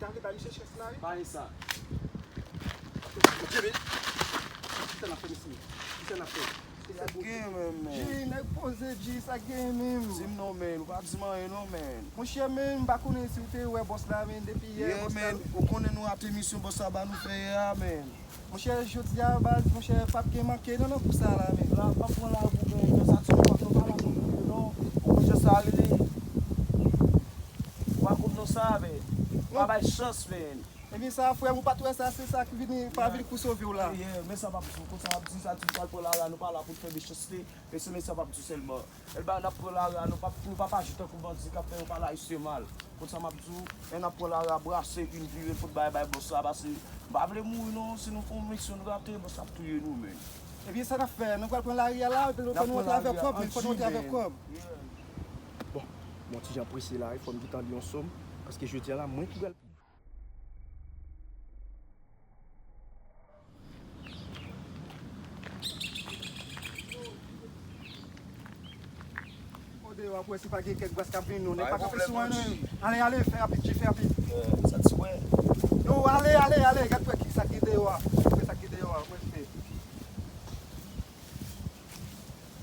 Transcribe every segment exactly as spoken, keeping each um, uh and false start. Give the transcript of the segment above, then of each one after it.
Antre pa misye chèch la, wi. Pa gen sa. Jimmy, kisa n ap fè, mesye? Kisa n ap fè? Sa gen menm, men. Jimmy, nèg poze, Jimmy, sa gen menm. Di m non, men. Ou pa di m anyen non, men. Monchè, men, m pa konnen si w te wè bòs la, men, depi yè, bòs la. Ou konnen nou rate misyon bòs la ba nou fè yè a, men. Monchè, jodi a, baz, monchè, p ap gen manke non nan kou sa la, men. La, p ap pran lari pou gen, men sa di nou pa, nou pa la pou nou, non. Ou konn jan sa rele. Ou pa konn non sa, men. Pa bay chans, men. Ebyen sa, frè m, ou pa t wè sa, se sa ki vini, pa vini pou sove w la. Yeah, men sa m ap di w, konsa m ap di, sa di nou pral pran lari a, nou pa la pou n fè mechansite, men se men sa m ap di w sèlman. Elba, n ap pran lari a, nou p ap, nou p ap aji tankou bandi k ap fè yon pale ayisyen mal. Konn sa m ap di w, e n ap pran lari a, brase epi n vire, n pot bagay bay bòs la, pase m pa vle mouri non, si nou fè yon misyon n rate, bòs la ap touye nou, men. Ebyen sa n ap fè, nou pral pran lari a la, epi nou fò nou antre avèk kòb, men fò nou antre avèk kòb. Bon, m yon ti jan prese la, wi, fò m gentan li yon sòm, paske jodi a la, mwen ki pral Deyò a pou wè si pa gen kèk bras k ap vini non. Nèg pa kanpe sou anyen non. Ale, ale, fè rapid, G, fè rapid. Sa ti wè. Yo, ale, ale, ale, gad pou wè ki sa ki deyò a. Pou wè sa ki deyò a, mwen se.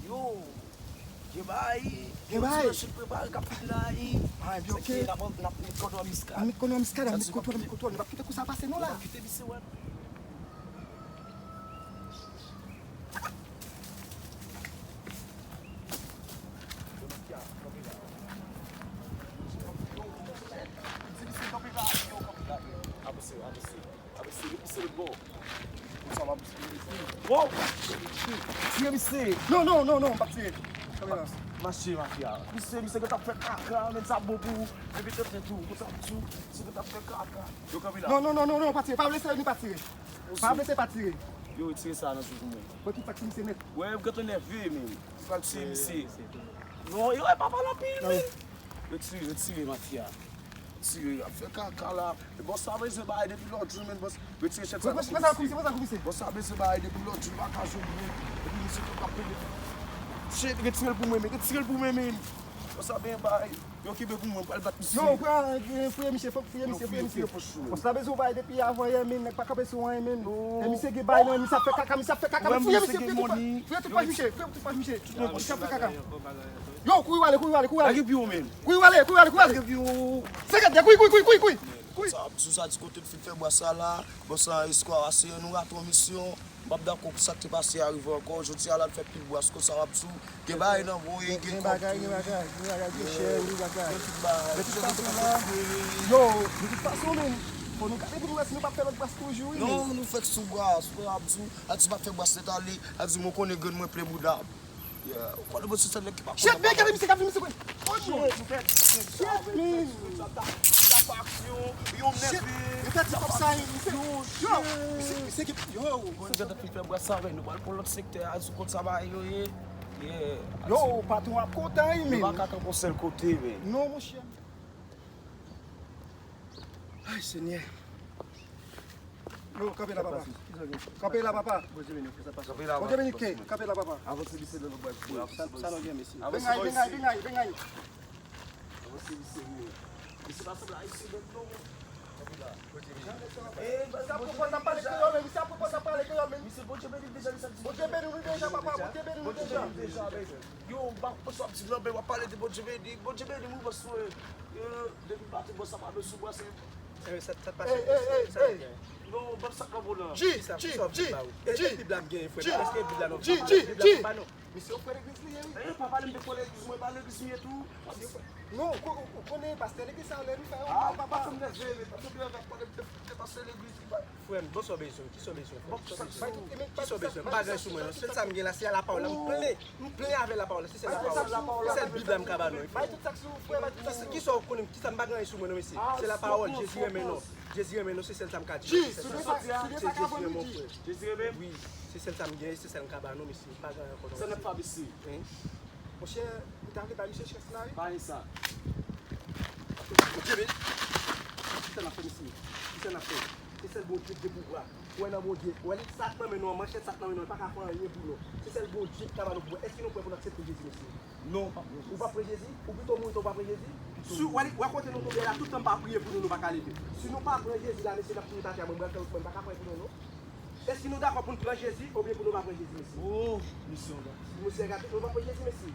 Yo, gen bay. Gen bay. Ti machin prepare k ap vin la, e. Ah, ebyen, ok. N ap, n ap met kòdon an miskad. N ap met kòdon an miskad, n ap met kòdon, n ap met kòdon. Nou p ap kite kou sa pase non la. Nou p ap kite misye wè. Avanse, avanse. Avanse, misye lòt bò. Wow! Tire misye! Non, non, non, non, m pa tire. Kamera. Mache, mafya. Misye, misye gentan fè kaka, men sa bon pou ou. Epi tèt tou, konsa tou. Misye gentan fè kaka. Yo, kanpe la. Non, non, non, non, non, pa tire. Pa blese, ni pa tire. Pa blese, pa tire. Yo, retire sa nan tou pou mwen. Wè ki fak misye nèt. Wè, m gentan nève, men. Fak tire misye. Non, yo, e pa pale anpil, men. Retire, retire, mafya. Retire, ap fè kaka la. Bòs la bezwen bagay depi lòt jou, men bòs. Retire chèn sa nan kou misye. Bòs la bezwen bagay depi lòt jou, li pa ka jwenn, men. Epi misye tou k ap pede. Shit, retire l pou mwen, men. Retire l pou mwen, men. Bòs la bezwen bagay. Yo, kenbe pou mwen, m pral bat misye. Yo, fouye misye, fouye misye, fouye misye. Bòs la bezwen bagay depi avan yè, men, nèg pa kanpe sou anyen, men. E misye gen bagay, non, misye ap fè kaka, misye ap fè kaka, men fouye misye, fouye tout pòch misye, fouye tout pòch misye. Misye ap fè kaka. Yo, kouri w ale, kouri w ale, kouri w ale. Lage pye w, men. Kouri w ale, kouri w ale, kouri w ale. Lage pye w. Senkant de, kouri, kouri, kouri, kouri, kouri. Sa ap di w sa di kote m fin fè bwa sa la. Bòs la, eskwè a, se nou rate yon misyon. M p ap dakò pou sa k te pase a rive ankò. Jodi a la, n fè pil bwa, se konsa w ap di w. Gen bagay nan voye, gen kòb tou. Gen bagay, gen bagay, gen bagay, gen chè, gen bagay. Gen tout bagay. De tout fason la, yo, de tout fason, men, fò nou gade pou nou wè si nou p ap fè lòt bwa toujou, wi, men. Non, nou fèk sou bwa, se konsa w ap di w. Al di m ap fè bwa nèt ale, al di m ou konnen grenn mwen plen bouda. Yeah, ou konnen bon se sèl nèg ki pa konn. Shit, men gade misye k ap vin, misye kwe. Oh, shit, nou fè ti kòb sa, men. Shit, men. Yo, pèdi kòb sa, misye. Yo, misye, misye ki, yo. Bon, misye gentan fin fè bwa sa, men nou pral pran lòt sektè a, sou kont sa bagay yo ye. Yeah. Yo, patwon ap kontan, wi, men. Nou pa ka kanpe yon sèl kote, men. Non, monchè. Ay, Senyè. Yo, kanpe la, papa. Kanpe la, papa. Bondye beni, frè, sa pase. Bondye beni, ke, kanpe la, papa. Avanse, misye, nan lòt bwa. Sa, sa nou gen, mesye. Bengay, bengay, bengay, bengay. Avanse, misye, wi. Misye pa sanble ayisyen menm, non. Kanpe la. Misye ap pwopòz ap pale kreyòl, men misye ap pwopòz ap pale kreyòl, men. Misye, Bondye beni l deja, misye ap di Bondye beni nou deja, papa, Bondye beni nou deja. Bondye beni l deja, men. Yo, m pa konprann sa w ap di m nan, men w ap pale de Bondye beni. Bondye beni m, wi, bòs, wi. Yo, depi maten, bòs ap pale sou bwa, se Sa, sa, sa pase, sa, sa gen. Non, ban m sa k nan men w lan. G, G, G, G. E, e Bib la m genyen, frè. Èske Bib la non? Bib la m pa non. Misye yon frè legliz li ye, wi. E, pa pale m de frè legliz mwen, pa legliz m ye tou. Non, ou ko-, ou, ou konnen pastè legliz sa, lè nou fè yon papa. Pa fè m nève, men pa fè m nève, pale m de, de pastè legliz li, pa. Frè m, bon, sa w bezwen, ki sa w bezwen, frè m? Ki sa w bezwen? M pa gen sou mwen, non. Sèl sa m gen la, se lapawòl la. M plen. M plen avè lapawòl la, se sèl lapawòl. Se sèl Bib la m ka ba nou, wi, frè. Bay tout sa k sou ou, frè, bay tout sa k sou ou. Kisa w konnen, kisa m pa gen anyen sou mwen non, mesye? Se lapawòl, Jezi renmen nou. Jezi renmen nou, se sèl sa m ka di nou. Se Jezi renmen mwen, frè. Jezi renmen? Wi, se sèl sa m gen, se sèl m ka ba nou, mesye. M pa gen anyen ankò non, mesye. Sa nèt pa, mesye. Monchè, ou ta vle bay misye chans la, wi. Pa gen sa. Bondye beni. Kisa n ap fè, mesye? Kisa n ap fè? Se sèl Bondye ki gen pouvwa. Kwè nan Bondye. Ou wè li, sa k nan men nou an, manchèt sa k nan men nou an, li pa ka fè anyen pou nou. Se sèl Bondye ki ka ba nou pouvwa. Èske nou prè pou n aksepte Jezi, mesye? Non, m p ap pran Jezi. Ou p ap pran Jezi? Ou pito mouri tan ou pa pran Jezi? Si w wè kote nou tonbe la, tout tan m pa priye pou nou, nou pa ka leve. Si nou pa pran Jezi la, mesye, n ap touye atè a, mwen, mwen, mwen pa ka priye pou nou, non. Èske nou dakò pou n pran Jezi oubyen pou nou pa pran Jezi, mesye? Oh, misye, Misye, gade, nou pa pran Jezi, mesye.